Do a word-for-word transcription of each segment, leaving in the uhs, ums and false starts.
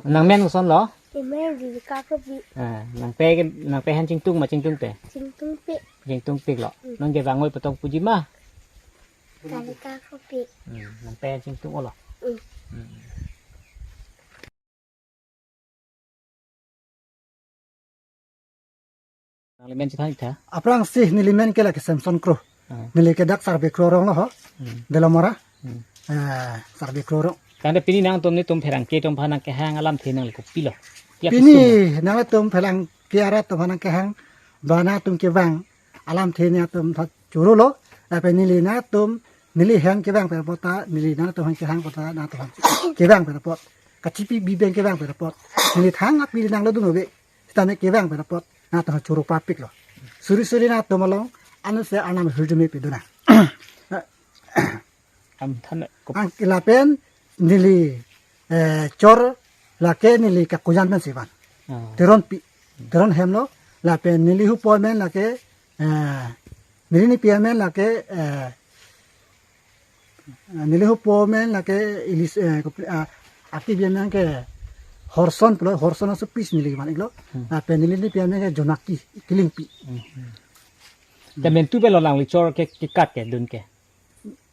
Nang men koson lo? Emen di kakropi. Ah, nang pe, nang pe han Chingtung ma Chingtungte? Chingtungpi. Chingtungpik lo. Mm. Nang ke bang oi potong puji ma? Kali kakropi. Hmm, nang pe han Chingtung olo. Mm. Hmm. Nangli men chethan tha? Aphrangsi neli men ke lake Samson Kro. Hmm. Neli ke dak Sarbe Kro rong lo ho. Hmm. Delamara. Hmm. Eh, Sarbe Kro rong. Tangte pini nangtum netum pherangke atum aphan nangkehang alamthe nangli kopilo? Ya, pini kesung. Nangtum pherangke arat atum aphan nangkehang, ba nangtum kevang alamthe nangtum tha choro lo, lapen neli nangtum, neli hem kevang pen apot ta, neli nangtum aphan kehang apot ta, nangtum aphan kevang pen apot. Kachipi bi pen kevang pen apot. Neli thang aphi nanglo dun ove. Sitame kevang pen apot nangtum choro papik lo. Suri suri nangtum along, anut se anam hirjume piduna. Am than ko. Ang lapen neli, eh, chor lake neli kakujan pen si van. Oh. Teronpi. Teron hem lo. Lapen neli hupo men lake, eh, neli nipi men lake, eh, neli hupo men lake ilis, eh, kopi-, ah, aki bi men ke Horson pulo, Horson aso pis neli van iklo. Hmm. Lapen neli nipi men ke Jonaki, Kilingpi. Hmm. Te men tu belo nangli chor ke, kekat kedun ke.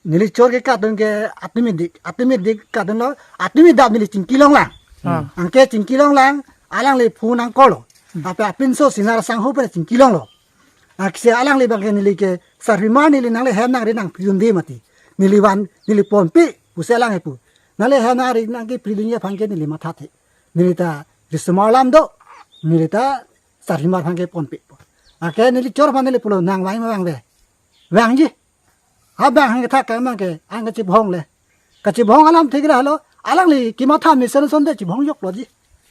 Neli chor kekat dun ke atumi dik, atumi dik kat dunlo, atumi dap neli chingki longlang. Hmm. Anke chingki longlang, alangli phone nangkolo. Hmm. Lapen apinso Sinar Sangho pen chingki longlo. Aksi alangli bang ke neli ke sarpi ma neli nangli hem nangri nangpidunde mati. Neli van, neli ponpe, pusi alang hepu. Nangli hem nangri nangkepidunji aphan ke neli mathathe. Neli ta risomar alam do, neli ta sarpi ma aphan ke ponpe. Anke neli chor aphan neli pulo nang vang ma vangve. Vangji. Abang hang kethak ke mang ke, ang kachibhong le. Kachibhong alamthe ke lahelo, alangli kematha mesen asonte chibhong joklo ji.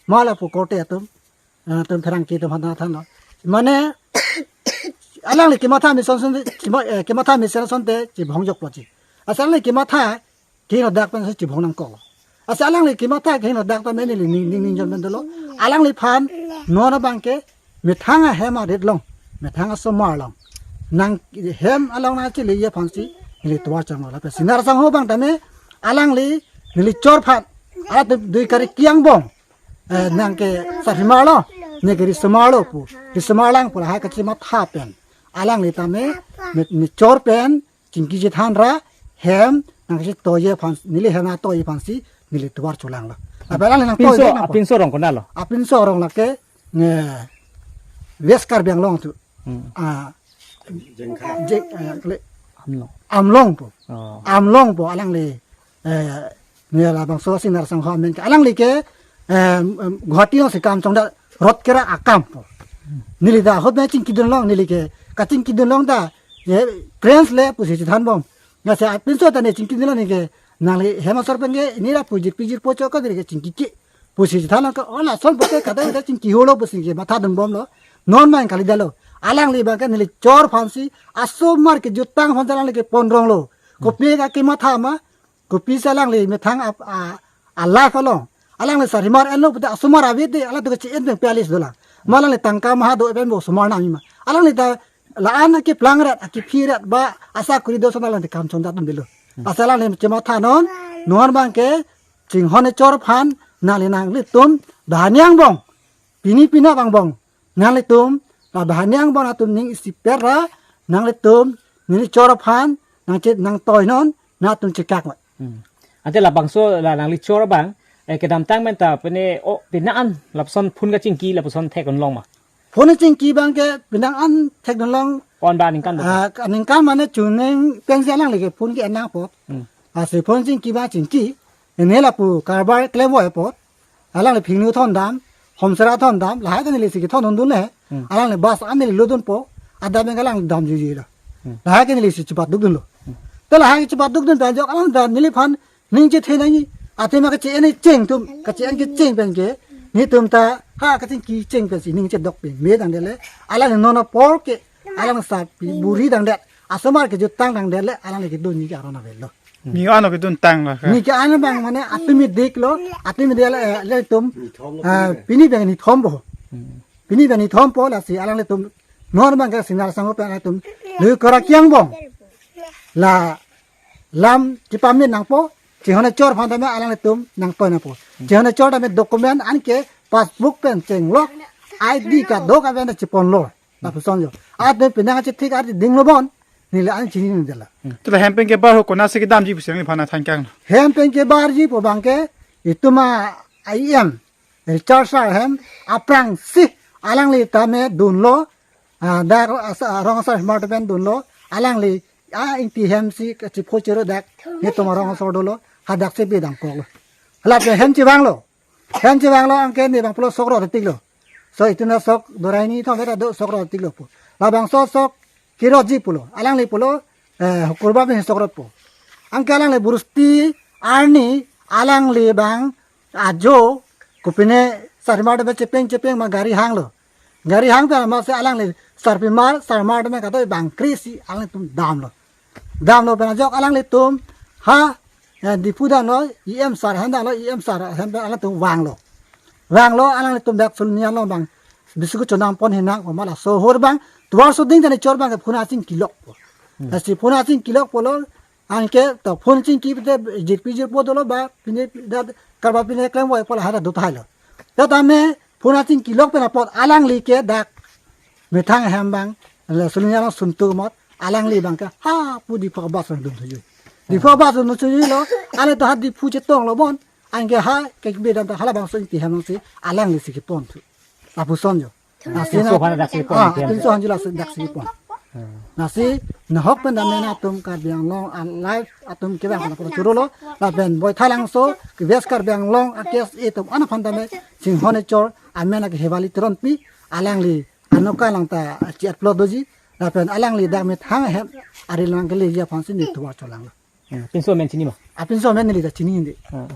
Ma lapu korte atum, eh, atum pherangke atum hana thanlo. Mane, alangli kematha mesen asonte, kema-, eh, kematha mesen asonte chibhong joklo ji. Asal alangli kematha, kehingno dak pen si chibhong nangkoklo. Asa alangli kematha kehingno dak ta men neli ning, ning, ning jon pen dolo. Alangliphan non abang ke methang ahem arit along, methang asomar along, nang hem along nangcheleji aphan si neli tovar changlo. Lapen Sinar Sangho abang tame alangli neli chor aphan, atum dui kari kiang bong. Eh, nang ke sarpi ma lo, ne ke risomar lo pu. Risomar lang pu lahai kachimatha pen. Alangli tame, me, ne chor pen, chingki chethan ra hem nangchetoiji aphan, neli hem nangtoiji aphan si neli tovar cholanglo. Lapen alangli nangtoiji apinso, nangpo. Apinso arong konat lo? Apinso arong lake, nge, West Karbi Anglong tu. Hmm. Ah, Jengkha. Jeng, eh, kali. Amlong. Amlong po. Oh. Amlong po alangli, eh, ne labangso Sinar Sangho amen ke. Alangli ke, eh, em, Guwahati along si kam chongda rot kera akam po. Neli ta ahut nangchingki dunlong neli ke. Kachingki dunlong ta, ye, cranes le pusi chethan bom. Lasi apinso ta ne chingki dunlong ne ke. Nangli hem asor pen ke, neli ra pujir pijir po chok ka neli ke chingki ke. Pusi chethan lang ke, oh, lason pote kada kada chingki holo pusi kematha dun bomlo. Non mang kali dalo. Alangli bang ke neli chor aphan si, asomar kejutang aphan alangli ke pon ronglo. Kopi ka kematha ma, kopi si alangli methang ap-, a, a life along. Alangli sarpi ma enlo pute asomar ave de, alangtum ke che-en pen palace dolang. Ma alangli tangka maha do pen bo osomar nangji ma. Alangli ta la-an akeplang rat, akephi rat ba asa kuri do son alangli kam chongda dun delo. Asa alangli chematha non, non bang ke, chinghon chor aphan, nangli nanglitum, bahani angbong, pini pina angbong, nanglitum, la bahani angbong atum ning isiper ra, nanglitum, neli chor aphan, nangche, nangtoi non, nangtum chekak mat. Hmm. Ante labangso la nangli chor abang, eh, kedamtang men ta pene, o, penang an, lapuson phone kachingki, lapuson thek-un long ma? Phone chingki bang ke penang an thek-un long. Pon ba ningkan do? Ah, ningkan mane chuning pensi alangli ke phone ke-en nangpo. Hmm. Lasi phone chingki ba chingki. Ene lapu karbar klem voi apot. Alangli phingnu thondam, homsera thondam, lahai ke neli si kethon hundun le. Hmm. Alangli bus an neli lodunpo, adap bang alang damjuji lo. Hmm. Lahai ke neli si chepat dukdunlo. Hmm. Te lahai ke chepat dukdun ta jok alang ta neliphan ning chethe nangji. Athema kache-en cheng atum, kache-en kecheng pen ke, netum ta, ha kachingki cheng pen si ning chedok pame tangdet le. Alang non apor ke, alang sarpi buri tangdet, asomar kejutang tangdet le, alangli kedunji ke aron avelo. Ni ano kedun tang la ka? Ni ke ano bang mane atumi dik lo, atumi dik lo, eh, le tum, ah, pini bang ni thom po. Hmm. Pini bang ni thom po lasi alanglitum non bang ke Sinar Sangho pen alangtum le kora kiang bong. La lam chepame nangpo, chinghon chor aphan tame alanglitum nangtoi nangpo. Chehon chor tame document anke passbook pen chenglok I D kadokave ta cheponlo. Lapuson jo. Ate penang chethik ate dinglo bon. Neli an chinidunde la. Hmm. Te la hem pen kebar ho konatsi kedamji pusi nangli aphan than kang. Hem pen kebarji pu abangke itum a I M Richard sir ahem aphrangsi alangli tame dunlo. Ah, dak asa- rong asar smart pen dunlo. Alangli a ingti hem si kachipho chero dak. Netum a rong asar dolo. Hadaksi bidang koklo. Lapen hem chevanglo. Hem chevanglo anke ne abang pulo sok rot tiklo. So itum a sok dorai ni thom beta do sok rot tiklo pu. Labangso sok kirotji pulo. Alangli pulo, eh, hukurba pen sok rot pu. Anke alangli bursti arni alangli abang ajo kopine sarmar de chepeng chepeng ma gari hanglo. Gari hang pen amatsi alangli sarpimar sarmar de kadoi bang krisi alangtum damlo. Damlo pen ajok alanglitum ha, eh, Diphu damlo, E M sir ahem damlo, E M sir ahem pen alangtum vanglo. Vanglo alanglitum dak Sulni along abang biskut chonang pon hinang pu ma laso ahut abang tovar soding tane chor abang ke phone achingkilokpo. Hmm. Lasi phone achingkilokpo lo anke ta phone chingki pute jirpi jirpo dolo ba pine da karba pine klem wai pu la hada do thailo. Ta tame phone achingkilok pen apot alangli ke dak methang ahem abang le Sulni along suntu mot alangli abangke ha pu Diphu bus dun thuji. Diphu bus dun thuji lo ale to ha Diphu chetonglo bon anke ha ke bidam ta halabangso ingti hem si alangli si kepon thu. Lapuson jo. Lasi Pinso na- aphan daksi pon, ah, pinso. Pinso aphan jo lasi daksi pon. Hmm. Lasi nahok pen dam atum Karbi Anglong a live atum kevang aphan chorolo lapen Boithalangso West Karbi Anglong a case itum ana aphan dam Singhone chor amen ake Hewali Teronpi alangli anoka langta chi upload doji lapen alangli dak methang ahem ari lang keleji aphansi ne tovar cholanglo. Hmm. Pinso amen chini ma? A pinso amen neli ta chinide. Hmm.